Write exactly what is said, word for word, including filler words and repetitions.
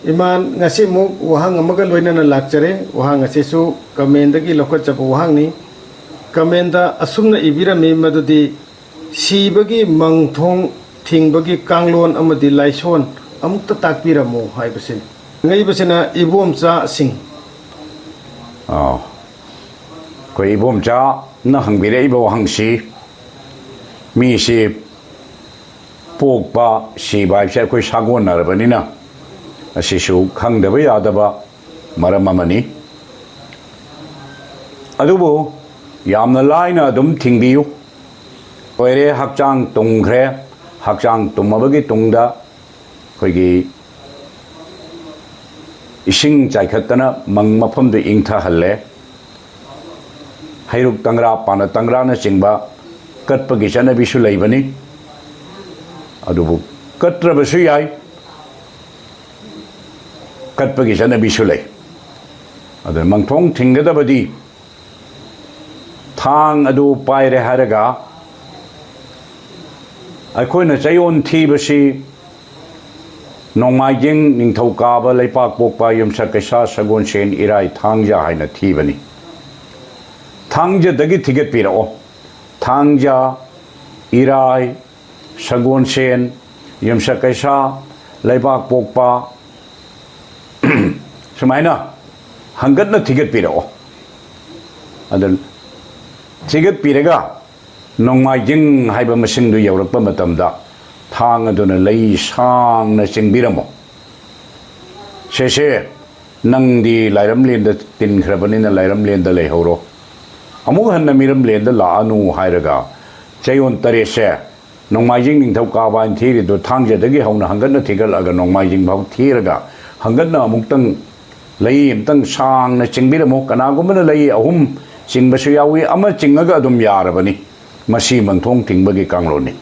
ꯏꯃꯥꯟ, ꯉꯁꯤ ꯑꯃꯨꯛ ꯋꯥꯍꯪ ꯑꯃꯒ ꯂꯣꯏꯅꯅ ꯂꯥꯛꯆꯔꯦ꯫ ꯋꯥꯍꯪ ꯑꯁꯤꯁꯨ ꯀꯃꯦꯟꯗꯒꯤ ꯂꯧꯈꯠꯆꯕ ꯋꯥꯍꯪꯅꯤ꯫ ꯀꯃꯦꯟꯗ ꯑꯁꯨꯝꯅ ꯏꯕꯤꯔꯝꯃꯤ, ꯃꯗꯨꯗꯤ ꯁꯤꯕꯒꯤ ꯃꯪꯊꯣꯡ ꯊꯤꯡꯕꯒꯤ ꯀꯥꯡꯂꯣꯟ ꯑꯃꯗꯤ ꯂꯥꯏꯁꯣꯟ ꯑꯃꯨꯛꯇ ꯇꯥꯛꯄꯤꯔꯝꯃꯨ ꯍꯥꯏꯕꯁꯤꯅꯤ꯫ ꯍꯪꯉꯛꯏꯕꯁꯤꯅ ꯏꯕꯣꯝꯆꯥ ꯁꯤꯡ꯫ ꯑꯥ, ꯑꯩꯈꯣꯏ ꯏꯕꯣꯝꯆꯥꯅ ꯍꯪꯕꯤꯔꯛꯏꯕ ꯋꯥꯍꯪꯁꯤ, ꯃꯤꯁꯤ ꯄꯣꯛꯄ, ꯁꯤꯕ ꯍꯥꯏꯕꯁꯦ ꯑꯩꯈꯣꯏ ꯁꯥꯒꯣꯟꯅꯔꯕꯅꯤꯅ, ꯑꯁꯤꯁꯨ ꯈꯪꯗꯕ ꯌꯥꯗꯕ ꯃꯔꯝ ꯑꯃꯅꯤ꯫ ꯑꯗꯨꯕꯨ ꯌꯥꯝꯅ ꯂꯥꯏꯅ ꯑꯗꯨꯝ ꯊꯤꯡꯕꯤꯌꯨ꯫ ꯑꯣꯏꯔꯦ, ꯍꯛꯆꯥꯡ ꯇꯨꯝꯈ꯭ꯔꯦ꯫ ꯍꯛꯆꯥꯡ ꯇꯨꯝꯃꯕꯒꯤ ꯇꯨꯡꯗ ꯑꯩꯈꯣꯏꯒꯤ ꯏꯁꯤꯡ ꯆꯥꯏꯈꯠꯇꯅ ꯃꯪ ꯃꯐꯝꯗꯨ ꯏꯪꯊꯍꯜꯂꯦ꯫ ꯍꯩꯔꯨꯛ ꯇꯪꯒ꯭ꯔꯥ, ꯄꯥꯅ ꯇꯪꯒ꯭ꯔꯥꯅꯆꯤꯡꯕ ꯀꯠꯄꯒꯤ ꯆꯠꯅꯕꯤꯁꯨ ꯂꯩꯕꯅꯤ꯫ ꯑꯗꯨꯕꯨ ꯀꯠꯇ꯭ꯔꯕꯁꯨ ꯌꯥꯏ, ꯀꯠꯄꯒꯤ ꯆꯠꯅꯕꯤꯁꯨ ꯂꯩ꯫ ꯑꯗꯨꯅ ꯃꯪꯊꯣꯡ ꯊꯤꯡꯒꯗꯕꯗꯤ ꯊꯥꯡ ꯑꯗꯨ ꯄꯥꯏꯔꯦ ꯍꯥꯏꯔꯒ ꯑꯩꯈꯣꯏꯅ ꯆꯌꯣꯜ ꯊꯤꯕꯁꯤ ꯅꯣꯡꯃꯥꯏꯖꯤꯡ, ꯅꯤꯡꯊꯧꯀꯥꯕ, ꯂꯩꯄꯥꯛꯄꯣꯛꯄ, ꯌꯨꯝꯁꯀꯩꯁ, ꯁꯒꯣꯜꯁꯦꯟ, ꯏꯔꯥꯏ, ꯊꯥꯡꯖ ꯍꯥꯏꯅ ꯊꯤꯕꯅꯤ꯫ ꯊꯥꯡꯖꯗꯒꯤ ꯊꯤꯒꯠꯄꯤꯔꯛꯑꯣ꯫ ꯊꯥꯡꯖ, ꯏꯔꯥꯏ, ꯁꯒꯣꯜꯁꯦꯟ, ꯌꯨꯝꯁꯀꯩꯁ, ꯂꯩꯄꯥꯛꯄꯣꯛꯄ, ꯁꯨꯃꯥꯏꯅ ꯍꯪꯒꯠꯅ ꯊꯤꯒꯠꯄꯤꯔꯛꯑꯣ꯫ ꯑꯗꯨ ꯊꯤꯒꯠꯄꯤꯔꯒ ꯅꯣꯡꯃꯥꯏꯖꯤꯡ ꯍꯥꯏꯕ ꯃꯁꯤꯡꯗꯨ ꯌꯧꯔꯛꯄ ꯃꯇꯝꯗ ꯊꯥꯡ ꯑꯗꯨꯅ ꯂꯩ ꯁꯥꯡꯅ ꯆꯤꯡꯕꯤꯔꯝꯃꯣ꯫ ꯁꯦꯁꯦ, ꯅꯪꯗꯤ ꯂꯥꯏꯔꯝꯂꯦꯟꯗ ꯇꯤꯟꯈ꯭ꯔꯕꯅꯤꯅ ꯂꯥꯏꯔꯝꯂꯦꯟꯗ ꯂꯩꯍꯧꯔꯣ, ꯑꯃꯨꯛ ꯍꯟꯅ ꯃꯤꯔꯝꯂꯦꯟꯗ ꯂꯥꯛꯑꯅꯨ ꯍꯥꯏꯔꯒ ꯆꯌꯣꯜ ꯇꯔꯦꯠꯁꯦ ꯅꯣꯡꯃꯥꯏꯖꯤꯡ, ꯅꯤꯡꯊꯧꯀꯥꯕ ꯍꯥꯏꯅ ꯊꯤꯔꯤꯗꯣ ꯊꯥꯡꯖꯗꯒꯤ ꯍꯧꯅ ꯍꯪꯒꯠꯅ ꯊꯤꯒꯠꯂꯒ ꯅꯣꯡꯃꯥꯏꯖꯤꯡ ꯐꯥꯎ ꯊꯤꯔꯒ ꯍꯪꯒꯠꯅ ꯑꯃꯨꯛꯇꯪ ꯂꯩ ꯑꯃꯇꯪ ꯁꯥꯡꯅ ꯆꯤꯡꯕꯤꯔꯝꯃꯨ꯫ ꯀꯅꯥꯒꯨꯝꯕꯅ ꯂꯩ ꯑꯍꯨꯝ ꯆꯤꯡꯕꯁꯨ ꯌꯥꯎꯏ, ꯑꯃ ꯆꯤꯡꯉꯒ ꯑꯗꯨꯝ ꯌꯥꯔꯕꯅꯤ꯫ ꯃꯁꯤ ꯃꯪꯊꯣꯡ ꯊꯤꯡꯕꯒꯤ ꯀꯥꯡꯂꯣꯟꯅꯤ꯫